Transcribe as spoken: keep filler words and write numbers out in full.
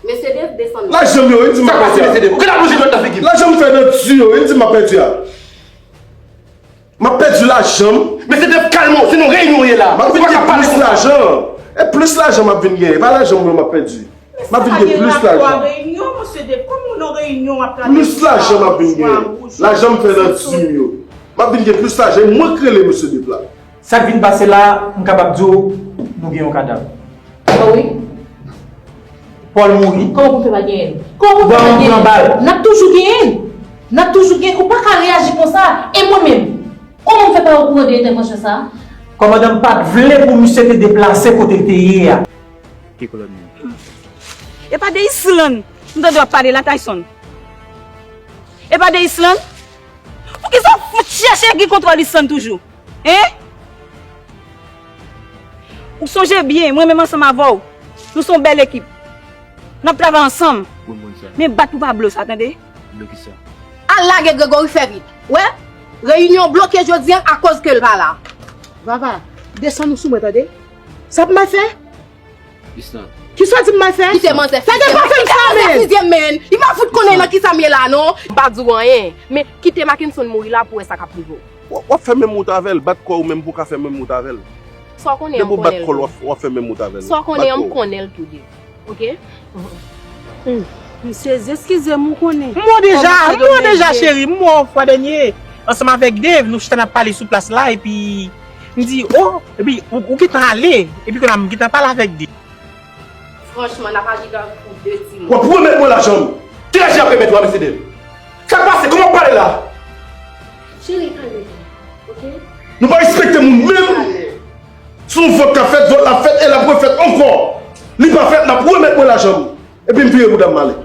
Mesye Dave, desann. Lajan m yo, wi, di m ap pèdi a. Mesye Dave, ou gen la bouche jwèt nan figi m. Lajan m fè nan di yo, wi, di m ap pèdi a. M ap pèdi lajan m. Mesye Dave, kalme w, se nan reyinyon w ye la. M ap vin gen plis lajan. E plis lajan m ap vin genyen. E pa lajan m yo m ap pèdi. M ap vin gen plis lajan. Plis lajan m ap vin genyen. Lajan m fè nan di m yo. M ap vin gen plis lajan. E mwen k rele mesye Dave la. Sa k vin pase la, m kapab di w, nou gen yon kadav. Ah wi. Paul mouri. Kòman pou fè pa genyen l? Kòman pou fè pa genyen l? N ap toujou genyen l. N ap toujou genyen l. Ou pa ka reyaji konsa. E mwen menm? Kòman m fè pa okouran de entèvansyon sa a? Kòmandan m pa t vle pou misye te deplase kote l te ye a. Ki koulè m ye? E pa de Island m tande w ap pale la, Tyson. E pa de Island? Poukisa w fout chèche gen kontwòl Island toujou? Hein? Ou sonje byen, mwen menm ansanm avè w, nou se yon bèl ekip. N ap travay ansanm. Wi, m konn sa. Men bat pou pa blo sa, tande? Blo kisa? Al lage Gregory fè vit. Wè, reyinyon bloke jodi a akoz ke l pa la. Vava, desann ou sou mwen, tande? Sa pou m al fè? Kisa w di m mal fè? Kite manzè fizye m. Tande pa fè m sa, men! Kite manzè fizye m, men! Li pa fout konnen nan kisa m ye la, non! M pa di w anyen, men kite Mackenson mouri la pou w wè sa k ap rive w. W ap fè menm wout avè l, bat kò w menm pou w ka fè menm wout avè l. Sa w konnen an, m konnen l tou. Depi w bat kò l, w ap fè menm wout avè l. Sa w konnen an, m konnen l tou de. Oke? M sezi, eskize m, ou konnen. M wè w deja, m wè w deja, cheri, m wè w fwa dènye. Ansanm avèk Dave, nou chita n ap pale sou plas la, epi m di, o, epi ou, ou gentan ale, epi kounye a m gentan pale avèk Dave. Franchman, n ap aji tankou de timoun. W ap remèt mwen lajan m. Ki lajan y ap remèt ou a, mesye Dave? Sa k pase? Kòman w pale la? Cheri, kalme tèt ou, oke? Nou pa respekte moun menm. Si yon vòt k ap fèt, vòt la ap fèt e l ap refèt ankò. Li pa fèt, n ap remèt mwen lajan m. Epi m vire bouda m ale.